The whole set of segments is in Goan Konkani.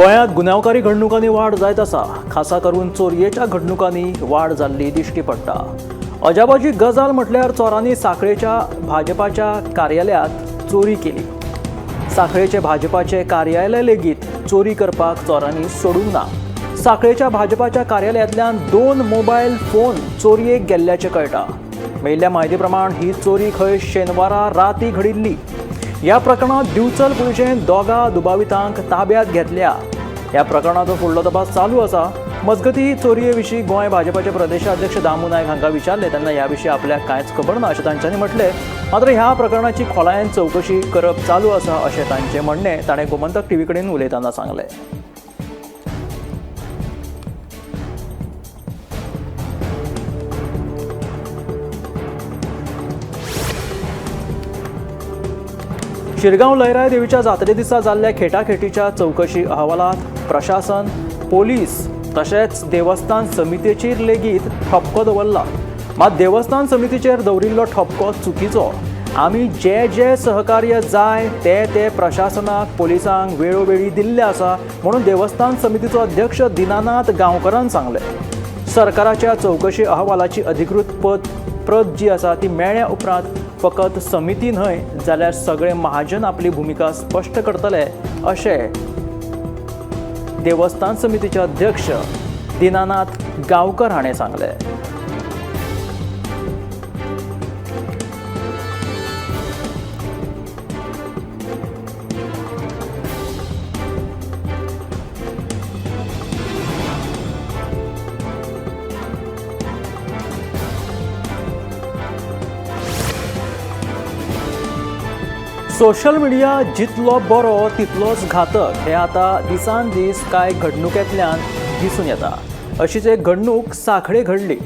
गोंयांत गुन्यांवकारी घडणुकांनी वाड जायत आसा. खासा करून चोरयेच्या घडणुकांनी वाड जाल्ली दिश्टी पडटा. अजापाची गजाल म्हटल्यार चोरांनी सांखळेच्या भाजपाच्या कार्यालयांत चोरी केली. सांखळेचे भाजपाचे कार्यालय लेगीत चोरी करपाक चोरांनी सोडूंक ना. सांखळेच्या भाजपाच्या कार्यालयांतल्यान 2 मोबायल फोन चोरयेक गेल्ल्याचें कळटा. मेळिल्ल्या म्हायती प्रमाण ही चोरी खंय शेनवारा राती घडिल्ली. ह्या प्रकरणात दिवचल पुलिशेन 2 दुबावितांक ताब्यात घेतल्या. ह्या प्रकरणाचो फुडलो तपास चालू आसा. मजगती चोरये विशीं गोंय भाजपाचे प्रदेशाध्यक्ष दामू नायक हांकां विचारले तेन्ना ह्या विशीं आपल्याक कांयच खबर ना अशें तांच्यांनी म्हटलें. मात्र ह्या प्रकरणाची खोलायेन चवकशी करप चालू आसा अशें तांचें म्हणणें ताणें गोमंतक टीव्ही कडेन उलयतना सांगलें. शिरगांव लयराय देवीच्या जात्रे दिसा जाल्ल्या खेटाखेटीच्या चवकशी अहवालात प्रशासन, पोलीस तशेंच देवस्थान समितीचेर लेगीत ठपको दवरला. मात देवस्थान समितीचेर दवरिल्लो ठपको चुकीचो. आमी जे जे सहकार्य जाय ते ते प्रशासनाक, पोलिसांक वेळोवेळी दिल्ले आसा म्हणून देवस्थान समितीचो अध्यक्ष दिनानाथ गांवकरान सांगलें. सरकाराच्या चवकशी अहवालाची अधिकृत प्रत जी आसा ती मेळ्ळ्या उपरांत फकत समिती न्हय जाल्यार सगळे महाजन आपली भुमिका स्पश्ट करतले अशें देवस्थान समितीचे अध्यक्ष दिनानाथ गांवकर हाणें सांगलें. सोशल मिडिया जितलो बरो तितलोच घातक हे आतां दिसान दीस कांय घडणुकेंतल्यान दिसून येता. अशीच एक घडणूक सांखळे घडली.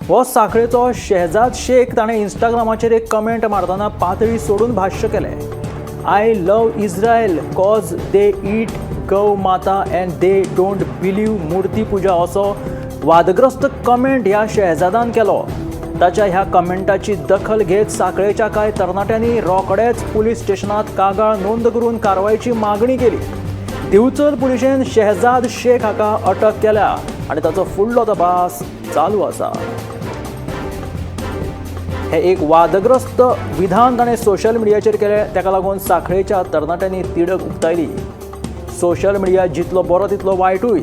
हो सांखळेचो शहजाद शेख ताणें इंस्टाग्रामाचेर एक कमेंट मारतना पातळी सोडून भाश्य केलें. I love Israel cause they eat गौ माता एंड they don't believe मूर्ती पुजा असो वादग्रस्त कमेंट ह्या शहजादान केलो. ताच्या ह्या कमेंटाची दखल घेत सांखळेच्या कांय तरणाट्यांनी रोखडेच पुलीस स्टेशनात कागाळ नोंद करून कारवायची मागणी केली. दिवचल पुलिशेन शहजाद शेख हाका अटक केल्या आनी ताचो फुडलो तपास चालू आसा. हे एक वादग्रस्त विधान ताणें सोशल मिडियाचेर केलें. ताका लागून सांखळेच्या तरणाट्यांनी तिडक उक्तायली. सोशल मिडिया जितलो बरो तितलो वायटूय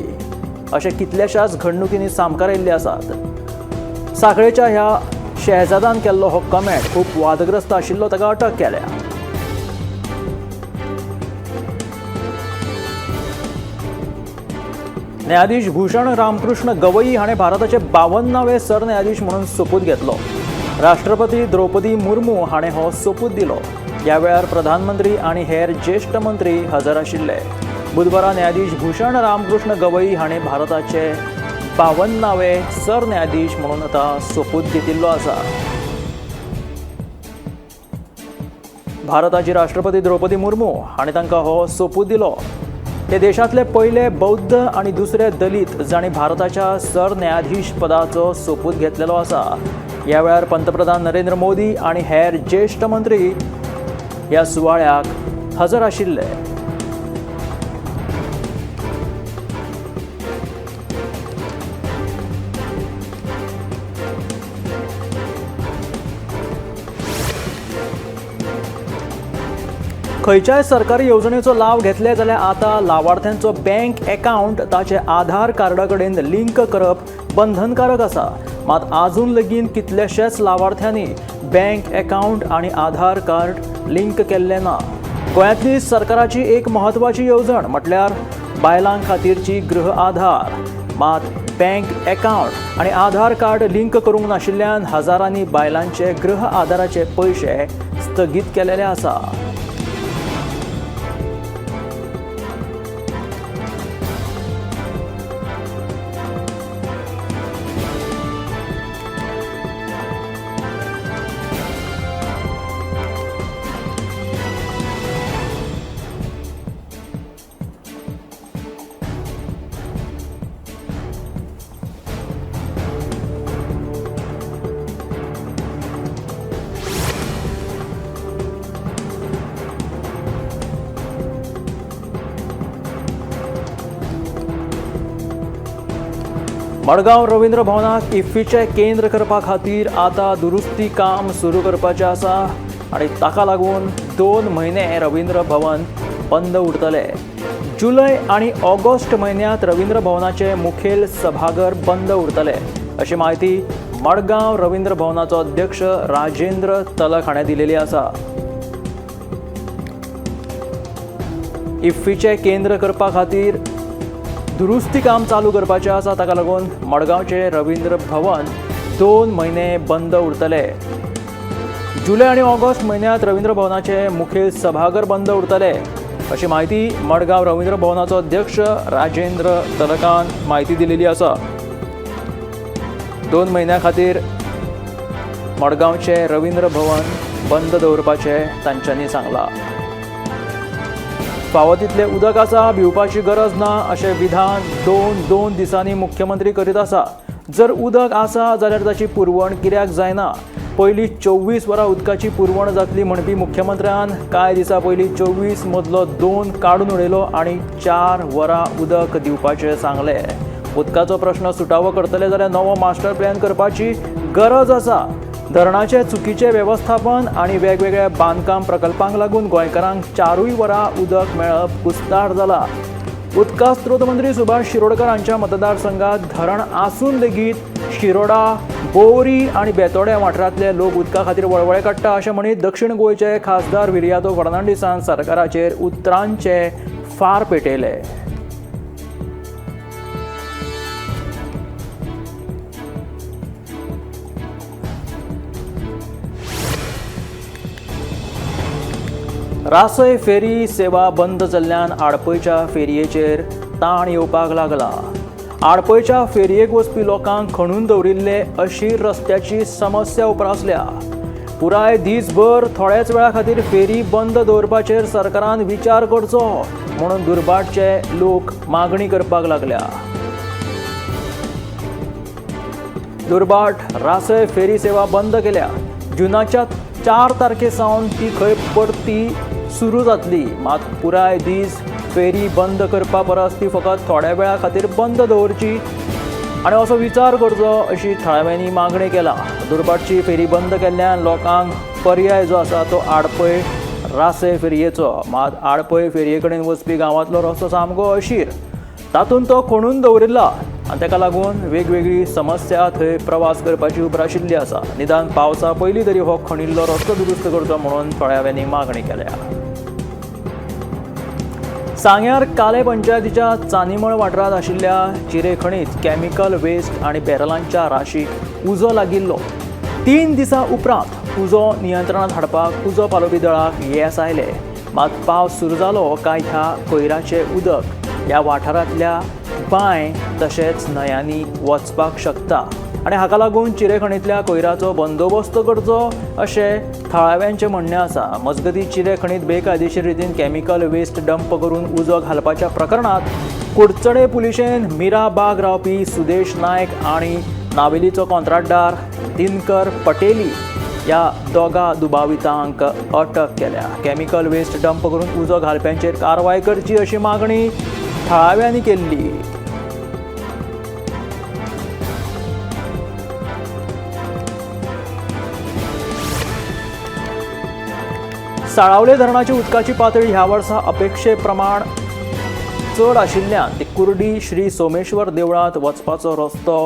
अशें कितल्याशाच घडणुकींनी सामकार आयिल्ले आसात. सांखळेच्या ह्या शहजादान केल्लो हो कमेंट खूब वादग्रस्त आशिल्लो. ताका अटक केल्या. न्यायाधीश भूषण रामकृष्ण गवई हाणें भारताचे 52वे सरन्यायाधीश म्हणून सोपूत घेतलो. राष्ट्रपती द्रौपदी मुर्मू हाणें हो सोपूत दिलो. ह्या वेळार प्रधानमंत्री आनी हेर ज्येश्ठ मंत्री हजर आशिल्ले. बुधवारा न्यायाधीश भूषण रामकृष्ण गवई हाणें भारताचे 52वे सरन्यायाधीश म्हणून आतां सोपूत घेतिल्लो आसा. भारताची राष्ट्रपती द्रौपदी मुर्मू हाणें तांकां हो सोपूत दिलो. ते देशांतले पयले बौद्ध आनी दुसरे दलीत जांणी भारताच्या सरन्यायाधीश पदाचो सोपूत घेतलेलो आसा. ह्या वेळार पंतप्रधान नरेंद्र मोदी आनी हेर ज्येश्ठ मंत्री ह्या सुवाळ्याक हजर आशिल्ले. खंयच्याय सरकारी येवजणेचो लाव घेतले जाल्यार आतां लावार्थ्यांचो बँक एकावंट ताचे आधार कार्डा कडेन लिंक करप बंधनकारक आसा. मात आजून लेगीत कितलेशेच लावार्थ्यांनी बँक एकावंट आनी आधार कार्ड लिंक केल्लें ना. गोंयांतली सरकाराची एक म्हत्वाची येवजण म्हटल्यार बायलां खातीरची गृह आधार. मात बँक एकावंट आनी आधार कार्ड लिंक करूंक नाशिल्ल्यान हजारांनी बायलांचे गृह आधाराचे पयशे स्थगीत केलेले आसा. मडगांव रवींद्र भवनाक इफ्फीचें केंद्र करपा खातीर आतां दुरुस्ती काम सुरू करपाचें आसा आनी ताका लागून 2 म्हयने रवींद्र भवन बंद उरतले। जुलय आनी ऑगस्ट म्हयन्यांत रवींद्र भवनाचें मुखेल सभाघर बंद उरतले अशी म्हायती मडगांव रवींद्र भवनाचो अध्यक्ष राजेंद्र तलक हाणें दिलेली आसा। इफ्फीचें केंद्र करपा खातीर दुरुस्ती काम चालू करपाचें आसा, ताका लागून मडगांवचें रवींद्र भवन 2 म्हयने बंद उरतले। जुलय आनी ऑगस्ट म्हयन्यांत रवींद्र भवनाचें मुखेल सभाघर बंद उरतले अशी म्हायती मडगांव रवींद्र भवनाचो अध्यक्ष राजेंद्र तलकान म्हायती दिलेली आसा। 2 म्हयन्या खातीर मडगांवचें रवींद्र भवन बंद दवरपाचें तांच्यांनी सांगलां। फावो तितलें उदक आसा, भिवपाची गरज ना अशें विधान 2-2 दिसांनी मुख्यमंत्री करीत आसा। जर उदक आसा जाल्यार ताची पुरवण कित्याक जायना? पयलीं 24 वरां उदकाची पुरवण जातली म्हणपी मुख्यमंत्र्यान कांय दिसां पयलीं 24 मदलो 2 काडून उडयलो आनी 4 वरां उदक दिवपाचें सांगलें। उदकाचो प्रश्न सुटावो करतले जाल्यार नवो मास्टर प्लॅन करपाची गरज आसा। धरणाचें चुकीचें वेवस्थापन आनी वेगवेगळ्या बांदकाम प्रकल्पांक लागून गोंयकारांक 4 वरां उदक मेळप कुस्तार जाला। उदका स्रोत मंत्री सुभाष शिरोडकर हांच्या मतदारसंघात धरण आसून लेगीत शिरोडा, बोरी आनी बेतोड्या वाठारांतले लोक उदका खातीर वळवळे काडटा अशें म्हणीत दक्षिण गोंयचे खासदार विरियातो फर्नांडीसान सरकाराचेर उतरांचे फार पेटयले। रासय फेरी सेवा बंद जाल्ल्यान आडपयच्या फेरयेचेर ताण येवपाक लागला। आडपयच्या फेरयेक वचपी लोकांक खणून दवरिल्ले अशीर रस्त्याची समस्या उप्रासल्या। पुराय दीसभर थोड्याच वेळा खातीर फेरी बंद दवरपाचेर सरकारान विचार करचो म्हणून दुर्भाटचे लोक मागणी करपाक लागल्या। दुर्भाट रासय फेरी सेवा बंद केल्या। जुनाच्या 4 तारखे सावन ती खंय परती सुरू जातली, मात पुराय दीस फेरी बंद करपा परस ती फकत थोड्या वेळा खातीर बंद दवरची आनी असो विचार करचो अशी थळाव्यांनी मागणी केला। दुर्भाटची फेरी बंद केल्ल्यान लोकांक पर्याय जो आसा तो आडपय रासय फेरयेचो, मात आडपय फेरये कडेन वचपी गांवांतलो रस्तो सामको अशीर, तातूंत तो खणून दवरिल्ला आनी ताका लागून वेगवेगळी समस्या थंय प्रवास करपाची उप्राशिल्ली आसा। निदान पावसा पयलीं तरी हो खणिल्लो रस्तो दुरुस्त करचो म्हणून थळाव्यांनी मागणी केल्या। सांग्यार काले पंचायतीच्या चानीमळ वाठारांत आशिल्ल्या चिरे खणीत केमिकल वेस्ट आनी बॅरलांच्या राशीक उजो लागिल्लो। 3 दिसां उपरांत उजो नियंत्रणांत हाडपाक उजो पालोवपी दळाक येस आयलें, मात पावस सुरू जालो काय ह्या कोयराचें उदक ह्या वाठारांतल्या बांय तशेंच न्हंयांनी वचपाक शकता आनी हाका लागून चिरेखणींतल्या कोयराचो बंदोबस्त करचो अशें थळाव्यांचें म्हणणें आसा। मजगतीं चिरेखणींत बेकायदेशीर रितीन केमिकल वेस्ट डंप करून उजो घालपाच्या प्रकरणांत कुडचडे पुलिशेन मीरा बाग रावपी सुदेश नायक आनी नावेलीचो कॉन्ट्राक्टदार दिनकर पटेली ह्या 2 दुबावितांक अटक केल्या। केमिकल वेस्ट डंप करून उजो घालप्यांचेर कारवाय करची अशी मागणी थळाव्यांनी केल्ली। साळावले धरणाची उदकाची पातळी ह्या वर्सा अपेक्षे प्रमाण चड आशिल्ल्यान ती कुर्डी श्री सोमेश्वर देवळांत वचपाचो रस्तो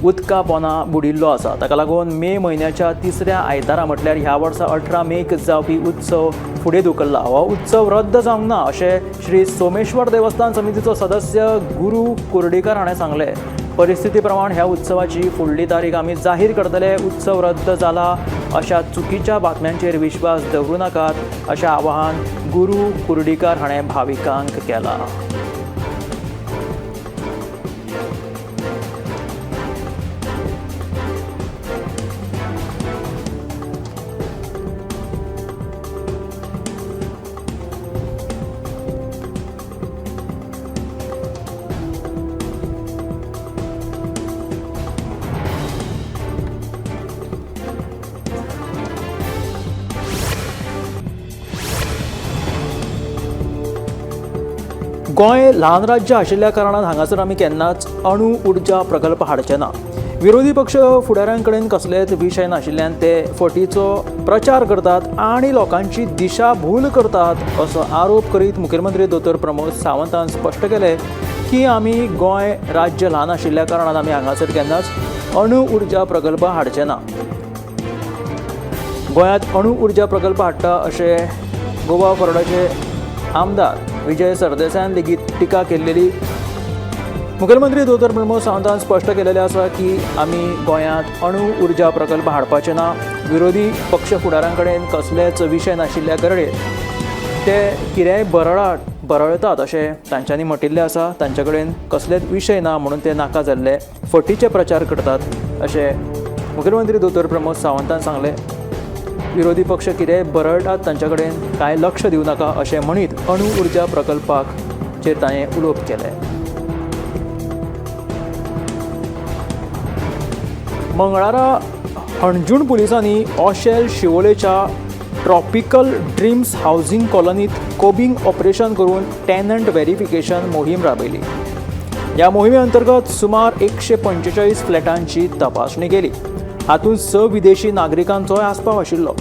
उदका पोना बुडिल्लो आसा। ताका लागून मे म्हयन्याच्या तिसऱ्या आयतारा म्हटल्यार ह्या वर्सा 18 मेक जावपी उत्सव फुडें धुकल्ला। हो उत्सव रद्द जावंक ना अशें श्री सोमेश्वर देवस्थान समितीचो सदस्य गुरू कुर्डीकर हाणें सांगलें। परिस्थिती प्रमाण ह्या उत्सवाची फुडली तारीख आमी जाहीर करतले। उत्सव रद्द जाला अशा चुकीच्या बातम्यांचेर विश्वास दवरूं नाकात अशें आवाहन गुरू कुर्डीकर हाणें भाविकांक केलां। गोंय ल्हान राज्य आशिल्ल्या कारणान हांगासर आमी केन्नाच अणू उर्जा प्रकल्प हाडचे ना. विरोधी पक्ष फुडाऱ्यां कडेन कसलेच विशय नाशिल्ल्यान ते फटीचो प्रचार करतात आनी लोकांची दिशाभूल करतात असो आरोप करीत मुखेलमंत्री दोतोर प्रमोद सावंतान स्पश्ट केलें की आमी गोंय राज्य ल्हान आशिल्ल्या कारणान आमी हांगासर केन्नाच अणू उर्जा प्रकल्प हाडचे ना. गोंयांत अणू उर्जा प्रकल्प हाडटा अशें गोवा फॉरवर्डाचे आमदार विजय सरदेसायान लेगीत टिका केल्लेली. मुखेलमंत्री दोतोर प्रमोद सावंतान स्पश्ट केलेलें आसा की आमी गोंयांत अणू उर्जा प्रकल्प हाडपाचे ना. विरोधी पक्ष फुडाऱ्यां कडेन कसलेच विशय नाशिल्ल्या कडेन ते कितेंय बरळतात अशें तांच्यांनी म्हटिल्लें आसा. तांचे कडेन कसलेच विशय ना म्हणून ते नाका जाल्ले फटीचे प्रचार करतात अशें मुखेलमंत्री दोतोर प्रमोद सावंतान सांगलें. विरोधी पक्ष कितेंय बरळटात तांचे कडेन कांय लक्ष दिवं नाका अशें म्हणीत अणू उर्जा प्रकल्पाचेर ताणें उलोवप केलें. मंगळारा हणजूण पुलिसांनी ओशेल शिवोलेच्या ट्रॉपिकल ड्रीम्स हावजींग कॉलनीत कोबिंग ऑपरेशन करून टेनंट व्हेरिफिकेशन मोहीम राबयली. ह्या मोहिमे अंतर्गत सुमार 145 फ्लॅटांची तपासणी केली. हातूंत 6 विदेशी नागरिकांचोय आस्पाव आशिल्लो.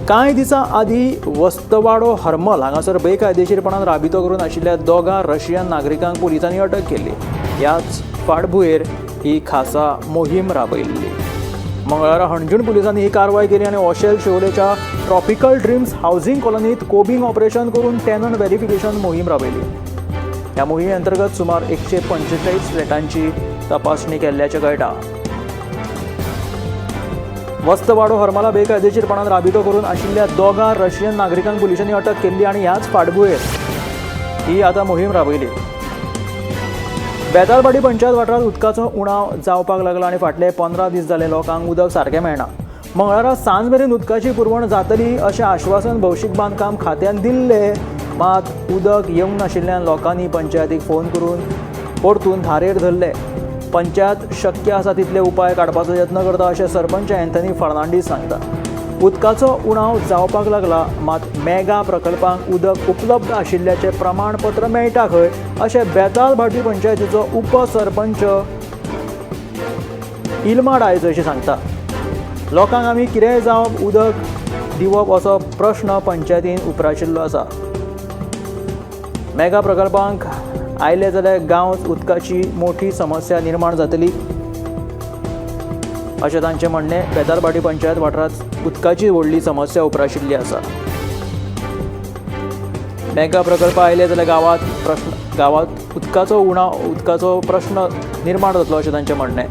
कांय दिसां आदीं वस्तवाडो हरमल हांगासर बेकायदेशीरपणान राबितो करून आशिल्ल्या 2 रशियन नागरिकांक पुलिसांनी अटक केल्ली. ह्याच फाटभुंयेर ही खासा मोहीम राबयल्ली. मंगळारा हणजूण पुलिसांनी ही कारवाय केली आनी ओशेल शिवोलेच्या ट्रॉपिकल ड्रीम्स हावजींग कॉलनीत कोबिंग ऑपरेशन करून टेनंट व्हेरिफिकेशन मोहीम राबयली. ह्या मोहिमे अंतर्गत सुमार 145 फ्लॅटांची तपासणी केल्ल्याचें कळटा. वस्तवाडो हरमला बेकायदेशीरपणान राबितो करून आशिल्ल्या 2 रशियन नागरिकांक पुलिसांनी अटक केल्ली आनी ह्याच फाटभुंयेर ही आतां मोहीम राबयली. बेतालबाडी पंचायत वाठारांत उदकाचो उणाव जावपाक लागला आनी फाटले 15 दीस जाले लोकांक उदक सारकें मेळना. मंगळारा सांज मेरेन उदकाची पुरवण जातली अशें आश्वासन भौशीक बांदकाम खात्यान दिल्लें. मात उदक येवंक नाशिल्ल्यान लोकांनी पंचायतीक फोन करून परतून धारेर धरले. पंचायत शक्य आसा तितले उपाय काडपाचो यत्न करता अशें सरपंच अँथनी फर्नांडीस सांगता. उदकाचो उणाव जावपाक लागला, मात मेगा प्रकल्पांक उदक उपलब्ध आशिल्ल्याचें प्रमाणपत्र मेळटा खंय अशें बेतालभाटी पंचायतीचो उपसरपंच इल्मा डायज अशें सांगता. लोकांक आमी कितेंय जावप उदक दिवप असो प्रश्न पंचायतीन उप्राशिल्लो आसा. मेगा प्रकल्पांक आयले जाल्यार गांव उदकाची मोठी समस्या निर्माण जातली अशें तांचें म्हणणें. बेतालभाटी पंचायत वाठारांत उदकाची व्हडली समस्या उप्राशिल्ली आसा. मेगा प्रकल्प आयले जाल्यार गांवांत उदकाचो उणाव उदकाचो प्रश्न निर्माण जातलो अशें तांचें म्हणणें.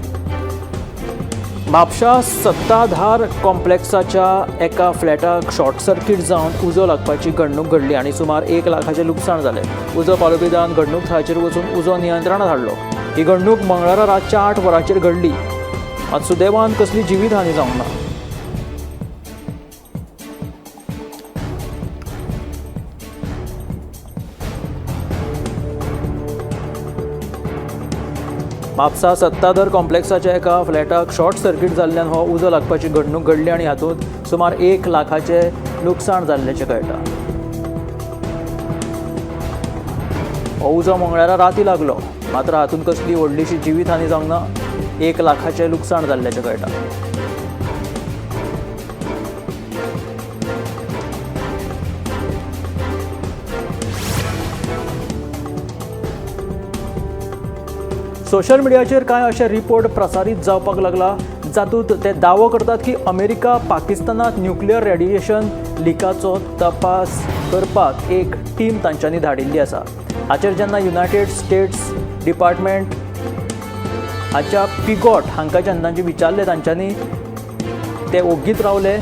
म्हापशा सत्ताधार कॉम्प्लेक्साच्या एका फ्लॅटाक शॉर्ट सर्किट जावन उजो लागपाची घडणूक घडली आनी सुमार 1 लाखाचें लुकसाण जालें. उजो पालोवपी दळान घडणूक थळाचेर वचून उजो नियंत्रणांत हाडलो. ही घडणूक मंगळारा रातच्या 8 वरांचेर घडली. मात सुदैवान कसली जिवीतहानी जावंक ना. म्हापसा सत्ताधर कॉम्प्लेक्साच्या एका फ्लॅटाक शॉर्ट सर्किट जाल्ल्यान हो उजो लागपाची घडणूक घडली आनी हातूंत सुमार 1 लाखाचें लुकसाण जाल्ल्याचें कळटा. हो उजो मंगळारा राती लागलो, मात्र हातूंत कसली व्हडलीशी जिवीतहानी जावंक ना. 1 लाखाचें लुकसाण जाल्ल्याचें कळटा. सोशल मिडियाचेर कांय अशे रिपोर्ट प्रसारीत जावपाक लागला जातूंत ते दावो करतात की अमेरिका पाकिस्तानांत न्युक्लियर रेडिएशन लिकाचो तपास करपाक एक टीम तांच्यांनी धाडिल्ली आसा. हाचेर जेन्ना युनायटेड स्टेट्स डिपार्टमेंट हाच्या पिगॉट हांकां जेन्ना विचारलें तांच्यांनी ते ओगीत रावले.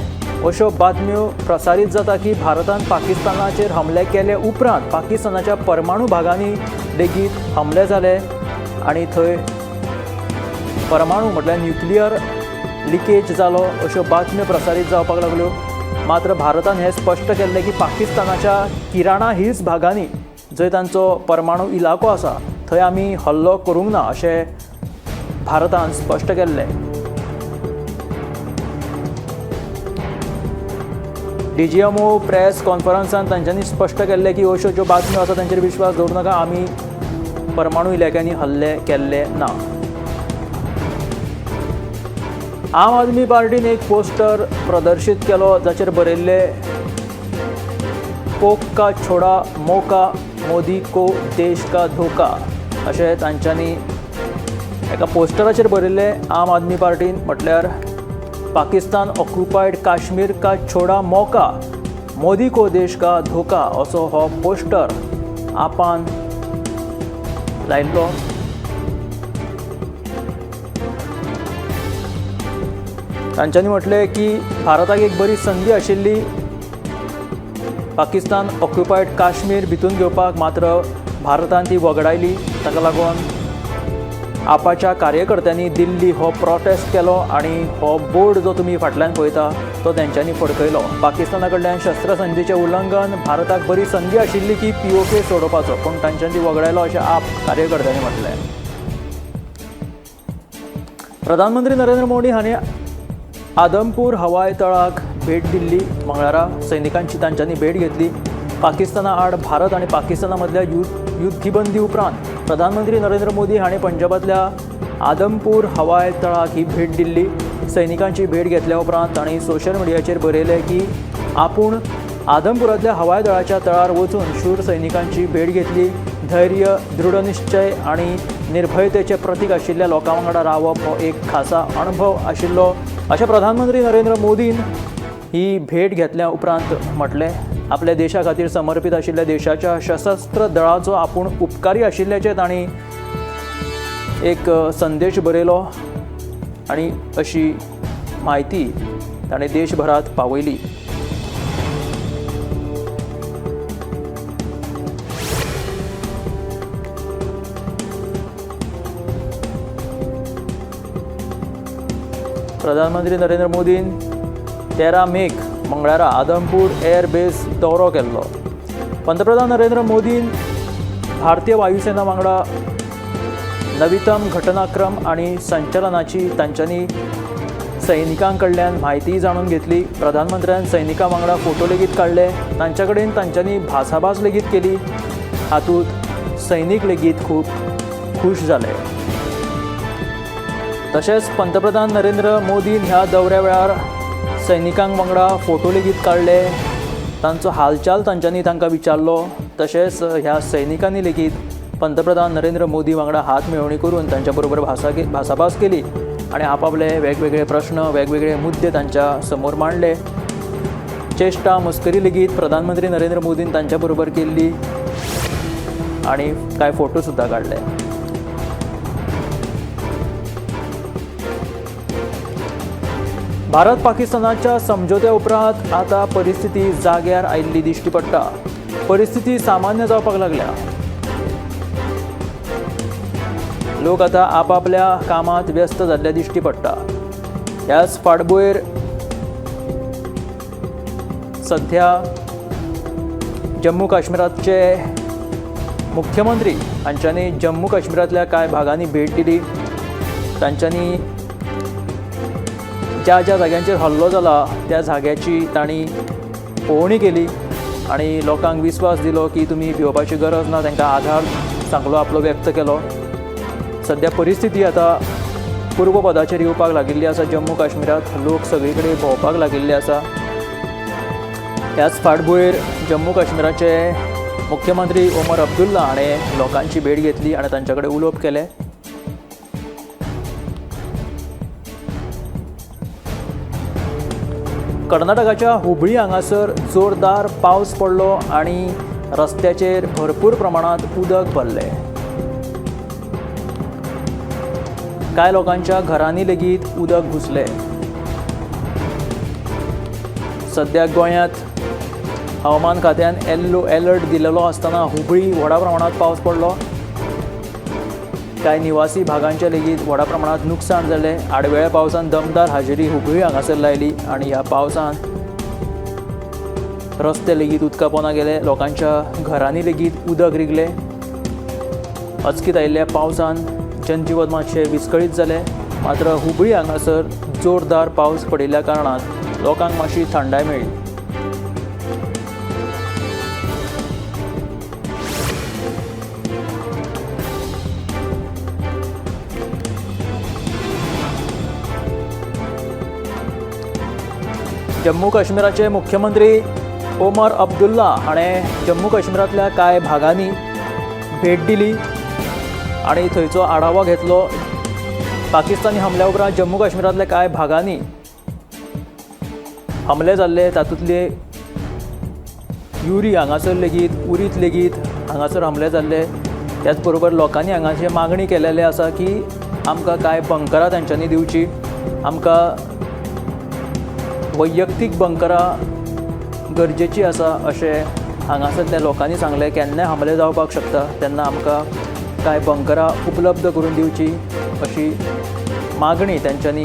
अश्यो बातम्यो प्रसारीत जाता की भारतान पाकिस्तानाचेर हमले केले उपरांत पाकिस्तानाच्या परमाणू भागांनी लेगीत हमले जाले आनी थंय परमाणू म्हटल्यार न्युक्लियर लिकेज जालो अश्यो बातम्यो प्रसारीत जावपाक लागल्यो. मात्र भारतान हें स्पश्ट केल्लें की पाकिस्तानाच्या किराणा हिल्स भागांनी जंय तांचो परमाणू इलाको आसा थंय आमी हल्लो करूंक ना अशें भारतान स्पश्ट केल्लें. डीजीएमओ प्रेस कॉन्फरन्सान तांच्यांनी स्पश्ट केल्लें की अश्यो ज्यो बातम्यो आसा तांचेर विश्वास दवरूं नाका, आमी परमाणू इलाक्यांनी हल्ले केल्ले ना. आम आदमी पार्टीन एक पोस्टर प्रदर्शीत केलो जाचेर बरयल्लें कोक का छोडा मोका, मोदी को देश का धोका अशें तांच्यांनी एका पोस्टराचेर बरयल्लें. आम आदमी पार्टीन म्हटल्यार पाकिस्तान ऑक्युपायड काश्मीर का छोडा मौका, मोदी को देश का धोका असो हो पोस्टर आपान लायिल्लो. तांच्यांनी म्हटलें की भारताक एक बरी संदी आशिल्ली पाकिस्तान ऑक्युपायड काश्मीर भितून घेवपाक, मात्र भारतान ती वगडायली. ताका लागून आपाच्या कार्यकर्त्यांनी दिल्ली हो प्रोटेस्ट केलो आनी हो बोर्ड जो तुमी फाटल्यान पळयता तो तेंच्यांनी फडकयलो. पाकिस्ताना कडल्यान शस्त्रसंधीचें उल्लंघन, भारताक बरी संदी आशिल्ली की पीओके सोडोवपाचो, पूण तांच्यांनी ती वगडायलो अशें आप कार्यकर्त्यांनी म्हटलें. प्रधानमंत्री नरेंद्र मोदी हांणी आदमपूर हवाई तळाक भेट दिल्ली. मंगळारा सैनिकांची तांच्यांनी भेट घेतली. पाकिस्ताना आड भारत आनी पाकिस्ताना मदल्या युद्धबंदी उपरांत प्रधानमंत्री नरेंद्र मोदी हांणी पंजाबांतल्या आदमपूर हवाई तळाक ही भेट दिल्ली. सैनिकांची भेट घेतल्या उपरांत तांणी सोशल मिडियाचेर बरयलें की आपूण आदमपुरांतल्या हवाई दळाच्या तळार वचून शूर सैनिकांची भेट घेतली. धैर्य, दृढनिश्चय आनी निर्भयतेचें प्रतीक आशिल्ल्या लोकां वांगडा रावप हो एक खासा अणभव आशिल्लो अशें प्रधानमंत्री नरेंद्र मोदीन ही भेट घेतल्या उपरांत म्हटलें. आपल्या देशा खातीर समर्पित आशिल्ल्या देशाच्या सशस्त्र दळाचो आपूण उपकारी आशिल्ल्याचें तांणी एक संदेश बरयलो आनी अशी म्हायती ताणें देशभरांत पावयली. प्रधानमंत्री नरेंद्र मोदीन 13 मेक मंगळारा आदमपूर एअर बेस दौरो केल्लो. पंतप्रधान नरेंद्र मोदीन भारतीय वायुसेना वांगडा नवीतम घटनाक्रम आनी संचलनाची तांच्यांनी सैनिकां कडल्यान म्हायती जाणून घेतली. प्रधानमंत्र्यान सैनिकां वांगडा फोटो लेगीत काडले, तांच्या कडेन तांच्यांनी भासाभास लेगीत केली. हातूंत सैनीक लेगीत खूब खूश जाले. तशेंच पंतप्रधान नरेंद्र मोदीन ह्या दौऱ्या वेळार सैनिकांक वांगडा फोटो लेगीत काडले, तांचो हालचाल तांच्यांनी तांकां विचारलो. तशेंच ह्या सैनिकांनी लेगीत पंतप्रधान नरेंद्र मोदी वांगडा हात मेळोवणी करून तांच्या बरोबर भासाभास केली आनी आपापले वेगवेगळे प्रश्न, वेगवेगळे मुद्दे तांच्या समोर मांडले. चेष्टा मस्करी लेगीत प्रधानमंत्री नरेंद्र मोदीन तांच्या बरोबर केल्ली आनी कांय फोटो सुद्दां काडले. भारत पाकिस्तानाच्या समझोत्या उपरांत आतां परिस्थिती जाग्यार आयिल्ली दिश्टी पडटा. परिस्थिती सामान्य जावपाक लागल्या. लोक आतां आपापल्या कामांत व्यस्त जाल्ले दिश्टी पडटा. ह्याच फाटभुंयेर सध्या जम्मू काश्मीराचे मुख्यमंत्री हांच्यांनी जम्मू काश्मीरांतल्या कांय भागांनी भेट दिली. तांच्यांनी ज्या ज्या जाग्यांचेर हल्लो जाला त्या जाग्याची तांणी पळोवणी केली आनी लोकांक विस्वास दिलो की तुमी भिवपाची गरज ना. तांकां आधार सांगलो, आपलो व्यक्त केलो. सद्या परिस्थिती आतां पूर्वपदाचेर येवपाक लागिल्ली आसा. जम्मू काश्मीरांत लोक सगळे कडेन भोंवपाक लागिल्ले आसा. ह्याच फाटभुंयेर जम्मू काश्मीराचे मुख्यमंत्री ओमर अब्दुल्ला हाणें लोकांची भेट घेतली आनी तांचे कडेन उलोवप केलें. कर्नाटकाच्या हुबळी हांगासर जोरदार पावस पडलो आनी रस्त्याचेर भरपूर प्रमाणांत उदक भरलें. कांय लोकांच्या घरांनी लेगीत उदक घुसलें. सद्या गोंयांत हवामान खात्यान येल्लो अलर्ट दिलेलो आसतना हुबळी व्हडा प्रमाणांत पावस पडलो. कांय निवासी भागांचें लेगीत व्हडा प्रमाणांत नुकसाण जालें. आडवेळ्या पावसान दमदार हाजेरी हुबळी हांगासर लायली आनी ह्या पावसान रस्ते लेगीत उदका पोंदा गेले. लोकांच्या घरांनी लेगीत उदक रिगलें. अचकीत आयिल्ल्या पावसान जनजीवन मातशें विस्कळीत जालें. मात्र हुबळी हांगासर जोरदार पावस पडिल्ल्या कारणान लोकांक मातशी थंडाय मेळ्ळी. जम्मू काश्मीराचे मुख्यमंत्री ओमर अब्दुल्ला हाणें जम्मू काश्मीरांतल्या कांय भागांनी भेट दिली आनी थंयचो आढावो घेतलो। पाकिस्तानी हमल्या उपरांत जम्मू काश्मीरांतल्या कांय भागांनी हमले जाल्ले, तातूंतले युरी हांगासर लेगीत, उरीत लेगीत हांगासर हमले जाल्ले। त्याच बरोबर लोकांनी हांगाची मागणी केलेली आसा की आमकां कांय बंकरां तांच्यांनी दिवची, आमकां वैयक्तीक बंकरां गरजेची आसा अशें हांगासरल्या लोकांनी सांगलें। केन्नाय हमले जावपाक शकता तेन्ना आमकां कांय बंकरां उपलब्ध करून दिवची अशी मागणी तांच्यांनी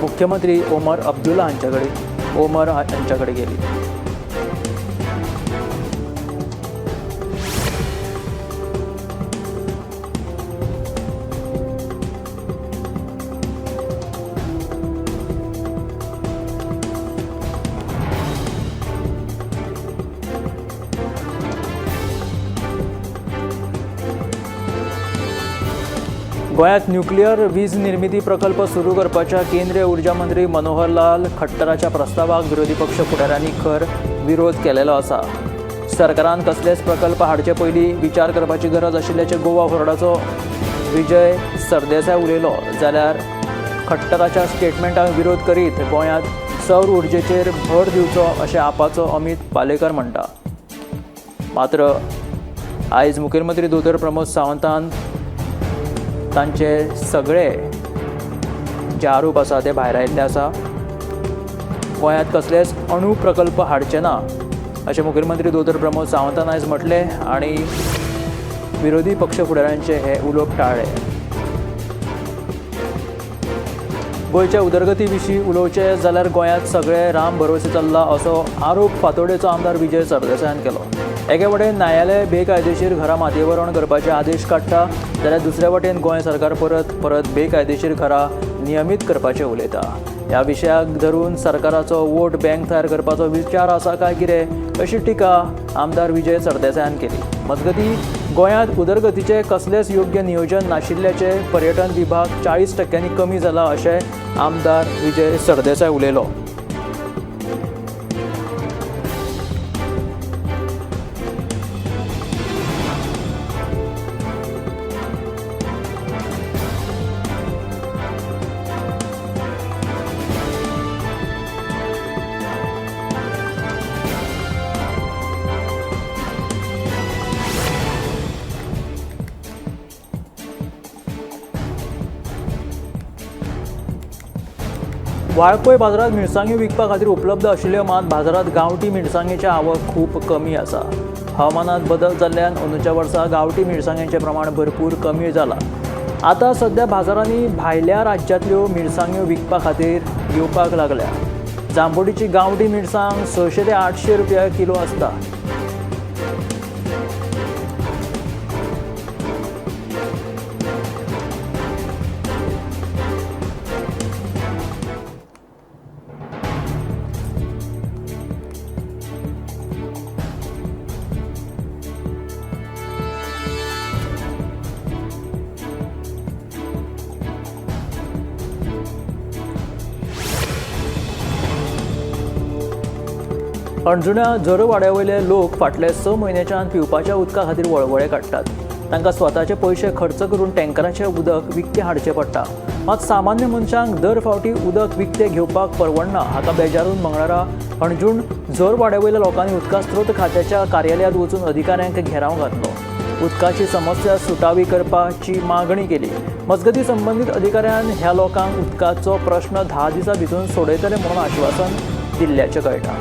मुख्यमंत्री ओमर अब्दुल्ला हांचे कडेन केली। गोंयांत न्युक्लियर वीज निर्मिती प्रकल्प सुरू करपाच्या केंद्रीय ऊर्जा मंत्री मनोहरलाल खट्टराच्या प्रस्तावाक विरोधी पक्ष फुडाऱ्यांनी खर विरोध केलेलो आसा। सरकारान कसलेच प्रकल्प हाडचे पयलीं विचार करपाची गरज आशिल्ल्याचें गोवा फॉरवर्डाचो विजय सरदेसाय उलयलो, जाल्यार खट्टराच्या स्टेटमेंटाक विरोध करीत गोंयांत सौर उर्जेचेर भर दिवचो अशें आपाचो अमित पालेकर म्हणटा। मात्र आयज मुखेलमंत्री दोतोर प्रमोद सावंतान तांचे सगळे जे आरोप आसा ते भायर आयिल्ले आसा। गोंयांत कसलेच अणू प्रकल्प हाडचे ना अशें मुखेलमंत्री दोतोर प्रमोद सावंतान आयज म्हटलें आनी विरोधी पक्ष फुडाऱ्यांचे हे उलोवप टाळ्ळें। गोंयच्या उदरगती विशीं उलोवचें जाल्यार गोंयांत सगळे राम भरोसे चल्ला असो आरोप फातोडेचो आमदार विजय सरदेसायान केलो। एके वटेन न्यायालय बेकायदेशीर घरां मातयेवरण करपाचे आदेश काडटा, जाल्यार दुसऱ्या वटेन गोंय सरकार परत परत बेकायदेशीर घरां नियमीत करपाचें उलयता। ह्या विशयाक धरून सरकाराचो वोट बँक तयार करपाचो विचार आसा काय कितें अशी टिका आमदार विजय सरदेसायान केली। मजगतीं गोंयांत उदरगतीचें कसलेंच योग्य नियोजन नाशिल्ल्याचें पर्यटन विभाग 40% कमी जाला अशें आमदार विजय सरदेसाय उलयलो। वाळपय बाजारांत मिरसांग्यो विकपा खातीर उपलब्ध आशिल्ल्यो, मात बाजारांत गांवठी मिरसांगेची आवक खूब कमी आसा। हवामानात बदल जाल्ल्यान अंदूच्या वर्सा गांवठी मिरसांग्यांचें प्रमाण भरपूर कमी जालां। आतां सद्या बाजारांनी भायल्या राज्यांतल्यो मिरसांग्यो विकपा खातीर येवपाक लागल्या। जांबोटीची गांवठी मिरसांग 600 ते 800 रुपया किलो आसता। अणजुण्या झरवाड्या वयले लोक फाटले 6 म्हयन्याच्यान पिवपाच्या उदका खातीर वळवळे काडटात। तांकां स्वताचे पयशे खर्च करून टँकराचें उदक विकतें हाडचें पडटा। मात सामान्य मनशांक दर फावटी उदक विकतें घेवपाक परवडना। हाका बेजारून मंगळारा अणजूण झरवाड्या वयल्या लोकांनी उदका स्रोत खात्याच्या कार्यालयांत वचून अधिकाऱ्यांक घेराव घातलो। उदकाची समस्या सुटावी करपाची मागणी केली। मजगतीं संबंदीत अधिकाऱ्यान ह्या लोकांक उदकाचो प्रश्न 10 दिसां भितर सोडयतले म्हणून आश्वासन दिल्ल्याचें कळटा।